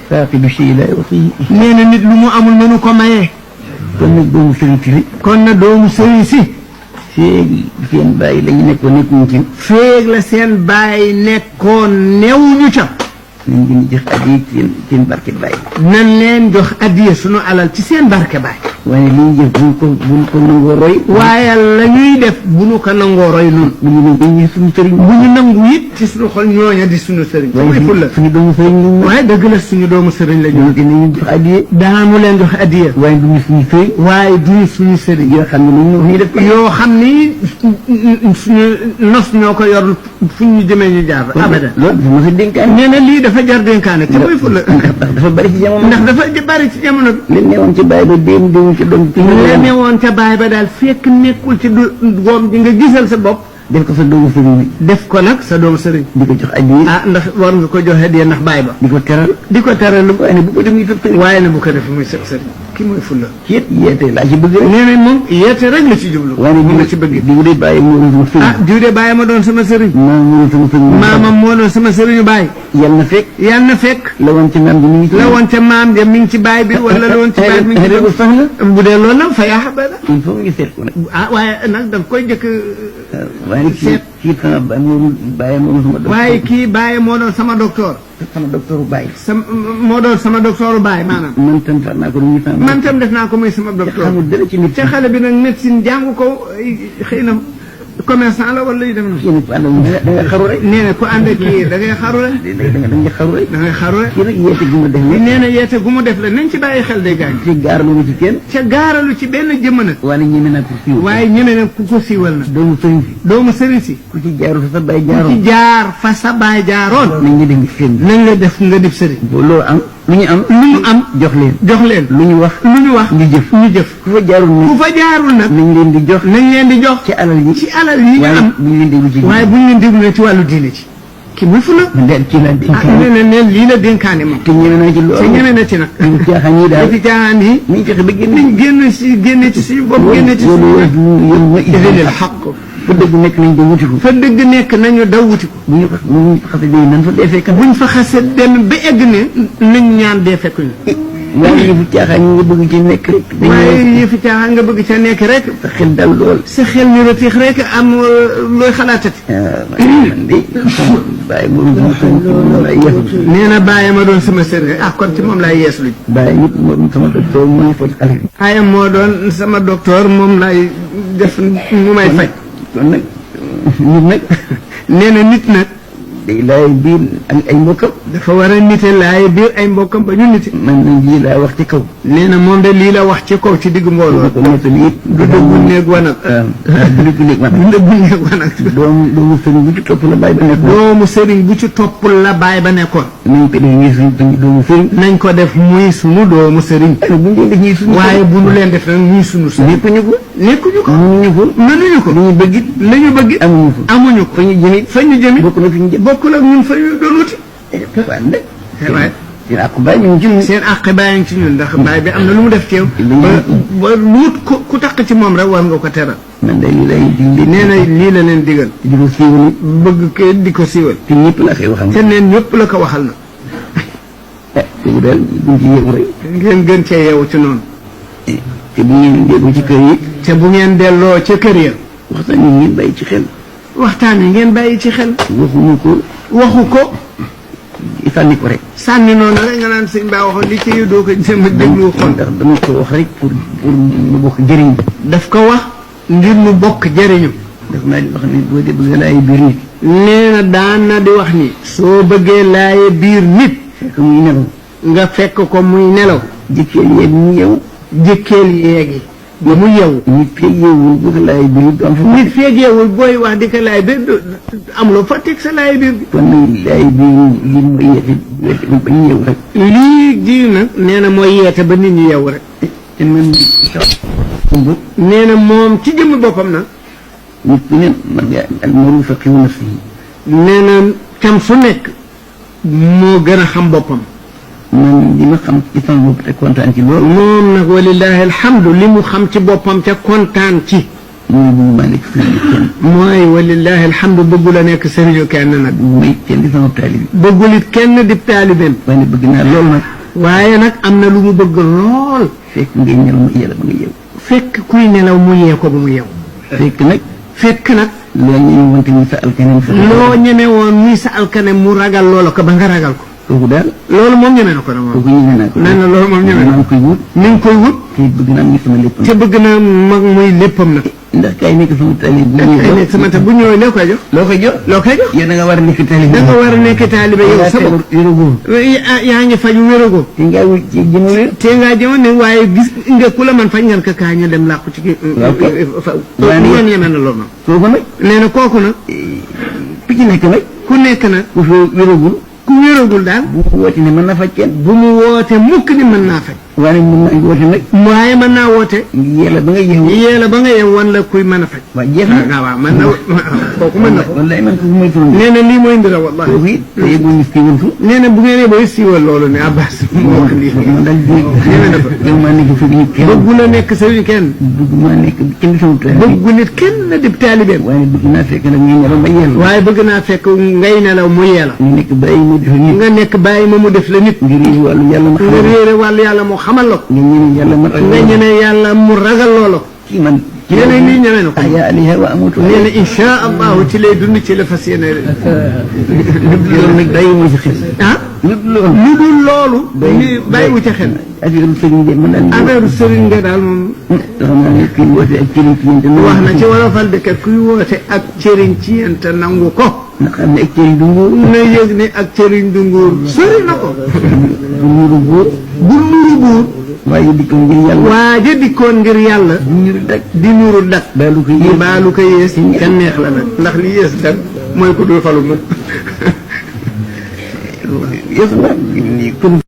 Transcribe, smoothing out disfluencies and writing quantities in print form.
faaqidu shay laa yu'tiihi. nee na nit lu mu amul mënu ko mayee. kon nag doomu sëriñ si. kon nag doomu sëriñ si. féeg seen bàyyi la ñu nekkoon nekkuñu ci. féeg la seen bàyyi nekkoon newuñu ca. nañ leen jox addiya ci seen barke bàyyi. nan leen jox addiya sunu alal ci seen barke bàyyi. waaye li ñu jëf buñ ko nangoo roy. waaye la ñuy def bu ñu ko nangoo roy noonu. bu ñu nangu suñu sëriñ. bu ñu nangu it ci suñu xol ñooña di suñu sëriñ. waaye suñu doomu sëriñ la. waaye dëgg la suñu doomu sëriñ la ñu. dinañu jox addiya. daanu leen jox addiya. waaye duñu suñu sëriñ. waaye duñu suñu sëriñ. yoo xam ne ñu def yoo xam ni suñu nos ñoo ko yor fu ñu jëmee ñu jaar. abada loolu dafa mos a dénkaane. nee na lii dafa jar dénkaane. te muy ful la. ndax dafa bari ci jamono. ndax dafa bari ci jamono bi. li newoon ci bàyyi ba déem ci doom. la newoon ca baay ba daal fekk nekkul ci doom ji nga gisal sa bopp. def ko sa doomu sëriñ bi. def ko nag sa doomu sëriñ. di ko jox addiya. ah ndax war nga ko jox addiya ndax baay ba. di ko teral. di ko teral lu waaye nag bu ko def muy sëb sëriñ. waaye nag bu ko def muy sëb sëriñ. ki mooy fulla. yeete laa ci bëgg rek. nee nañ moom yeete rek la ci jublu. waaye nag moom la ci bëgg. diw de bàyyi moo doon sama sëriñ. ah diw de bàyyi ma doon sama sëriñ. maamam moo doon sama sëriñu baay. yal na fekk. yal na fekk. la woon ci maam bi mi ngi ci. la woon ca maam ja mi ngi ci baay bi wala la woon ci baay bi mi ngi ci. sax la. bu dee loolu nag fa yaa xabala. il faut ñu seet ko nag. ah waaye nag da nga koy jëkk waaye kii sama bàyyi moo doon sama docteur. waaye kii bàyyi moo doon sama docteur. sama docteur bàyyi. moo doon sama docteur bàyyi maanaam. man tam def naa ko muy sama. man tam def naa ko muy sama docteur. xamul dara ci nit. te xale bi nag médecine jàngu ko xëy na commerçant la wala yu dem na. kii nag ku ànd ak da nga xaru rek. nee na ku ànd ak kii da ngay xaru rek. da nga xaru rek. da ngay xaru rek. kii nag yeete gu mu def ne. nee na yeete gu mu def la nañ ci bàyyi xel day gaañ. ci gaaralu ci kenn. ca gaaralu ci benn jëmm nag. waaye ñeme naa ko siiwal. waaye ñeme na ku ko siiwal nag. doomu sëriñ si. doomu sëriñ si. ku ci jaaru fa sa baay jaaroon. ku ci jaar fa sa baay jaaroon. nañ la def seen. nañ la def nga def sëriñ. loolu am. lu ñu am jox leen. jox leen lu ñu wax ñu jëf ku fa jaarul nag nañ leen di jox ci alal yi nga am waaye bu ñu leen déglu ci wàllu diine ci ki muy fu nag nee lii la dénkaane moom te ñeme na ci loolu te ñeme na ci nag ñu caaxaan yi daal ci caaxaan yi niñ fexe ba génne ci suñu bopp génne ci suñu xaq fa dëgg nekk nañ daw wuti ko. fa dëgg nekk nañu daw wuti ko. bu ñu xasee dee nan fa dee fekk. buñ fa xasee dem ba egg ne nañ ñaan dee fekk ñu. waaye yëfu caaxaan nga bëgg ci nekk rek. waaye yëfu caaxaan nga bëgg ca nekk rek. sa xel dal lool. sa xel ni rëtix rek am looy xalaatati. man de bàyyi moom laay yeeslu. nee na bàyyi ma doon sama sëriñ ah kon ci moom laay yeeslu. bàyyi nit moom sama docteur mooy faj xale bi. bàyyi moo doon sama docteur moom laay def mu may faj. kon nag nit nag nee na nit nag day laay biir ak ay mbokkam. dafa war a nite laay biir ay mbokkam ba ñu nite. man nag lii laa wax ci kaw. nee na moom de lii la wax ci kaw ci diggu mbooloo. ko mottali it. du dëggu néeg wanag. du dëggu néeg wanag. du dëggu néeg wanag. doomu sëriñ bu ci topp la bàyyi ba nekkoon. doomu sëriñ bu ci topp la bàyyi ba nekkoon. nañ ko def ñuy suñu doomu sëriñ. nañ ko def muy sunu doomu sëriñ. bu ñu leen def ñuy suñu. waaye bu ñu leen def nag ñuy sunu sëriñ. nekkuñu ko. nekkuñu ko. mënuñu ko. mënuñu ko. li ñu bëgg it. li ñu bëgg it. amuñu ko. amuñu ko. fa ñu jëmit. fa ñu jëmit. bokk na fi ñu jëm. bokkul ak ñun fa ñu doon wuti. waaw nag. waaye seen àq baay ñu ngi ci ñun. seen àq baay ngi ci ñun ndax baay bi am na lu mu def ci yow. ba luut ku taq ci moom rek war nga ko teral. man de lii lay digle. nee na lii la leen digal. di ko siiwal. bëgg ke di ko siiwal. te ñëpp la koy waxal. te neen ñëpp la ko waxal na. kooku daal buñ ci yeewu rek. ngeen gën cee yeewu ci noonu. te bu ngeen delloo ci kër yi. te bu ngeen delloo ca kër ya. waxtaan yi ngeen bàyyi ci xel. waxtaan yi ngeen bàyyi ci xel. waxuñu ko. waxu ko. sànni ko rek. sànni noonu rek nga naan sëñ Ba waxoon li ci yow doo ko jéem a déglu xool. ndax dama ko wax rek pour mu bokk jëriñ. daf ko wax ngir mu bokk jëriñu. daf naa di wax ni boo dee bëgg laay biir nit. nee na daan na di wax ni. soo bëggee laaye biir nit. fekk muy nelaw. nga fekk ko muy nelaw. jëkkeel yeeg mu yeewu. jëkkeel yeegi. ba mu yeewu. nit feeg yeewul bu ko laay biir nit am fa. nit feeg yeewul booy wax di ko laay biir amuloo fa teg sa laay biir bi. kon nag laay biir lii mooy yeete ba ñu yeewu rek. lii ji nag nee na mooy yeete ba nit ñi yeewu rek. te man nee na moom ci jëmmi boppam nag. nit ku ne man ngaa almaru faqihu nafsihi. nee na tam su nekk moo gën a xam boppam. man li ma xam ci sama bopp te kontaan ci loolu. moom nag walillahi alhamdu li mu xam ci boppam te kontaan ci. mooy bu ma nekk sëriñu kenn. mooy walillahi alhamdu bëggul a nekk sëriñu kenn nag. mooy kenn di sama taalibi. bëggul it kenn di taalibeem. waaye bëgg naa loolu nag. waaye nag am na lu mu bëgg lool. fekk ngay nelaw mu yee la ba nga yeew. fekk kuy nelaw mu yee ko ba mu yeew. fekk nag. fekk nag. loo ñeme woon tamit sa alkaneem. loo ñeme woon muy sa alkaneem mu ragal loola ko ba nga ragal ko. kooku daal. loolu moom ñeme na ko moom. kooku ñeme naa ko. nee na loolu moom ñeme na maa ngi koy wut. mi ngi koy wut. te bëgg naa muy sama lépp. te bëgg na mag muy léppam nag. ndax kay nekk sama taalibe bu ñëwee. kay nekk sama taalibe bu ñëwee loo koy jox. loo koy jox. loo koy jox. yow da nga war a nekk taalibe. da nga war a nekk taalibe yow sa bopp. yaa ngi faju wéragoo. te ngaa wut ci jëma wér. te ngaa jëma ne waaye gis nga ku la man faj ngeen ko kaa ñu dem làqu ci kii. waaw kay yoon yeme na loolu nag. kooku nag. nee na kooku nag. ku ci nekk nag. ku nekk nag. ku fi wéragul. ku wéragul daal. bu mu woote ne mën na faj kenn. bu mu woote mukk ni mën naa faj. waaye mën naa woote nag. waaye mën naa woote. yéela ba nga yeewu. yéela ba nga yeewu wan la kuy mën a faj. waaw jeex na waaw mën na kooku mën na ko. wallaay man kooku mooy turam. nee na lii mooy ndira wallahi. kooku it te yëgul ñu siiwantu. nee na bu ngeen yeboo siiwal loolu ne Abbas moo wax lii. man daal ñeme na ko. yow maa nekk fi nit kenn. bëggu la nekk sëriñ kenn. bëgg maa nekk kenn sama taalibe. bëggu nit kenn na dib taalibeem. waaye bëgg naa fekk nag ngay nelaw ba yeel. waaye bëgg naa fekk ngay nelaw mu yeela. ñu nekk bàyyi mu def nit. nga nekk bàyyi ma mu def la nit. ngir réer wàllu yàlla ma nga réere wàllu yàlla moo xamal la ko. nga ñeme yàlla ma nga ñeme yàlla mu ragal loola ko. kii man. nee na lii ñeme na ko. ahya aliha wa amutu. nee na incha allahu ci lay dund ci la fas yéene. loolu nag bàyyi wu ci xel. ah. lu dul loolu. bàyyi wu ca xel. affaire sëriñ de mën naa. affaire sëriñ nga daal moom. xam naa ne kuy woote ak cëriñ ci yéen. wax na ci wolofal de kat kuy woote ak cëriñ ci yéen te nangu ko. nga xam ne ak cëriñ du nguur. na yëg ne ak cëriñ du nguur sori na ko. du nuru buur. bu nuru buur. waaye dikkoon ngir yàlla. waaye dikkoon ngir yàlla. di nuru dak. di nuru dak. baalu ko yées. baalu ko yées. te neex la nag ndax li yées dak mooy ko dul falu mukk. yées na.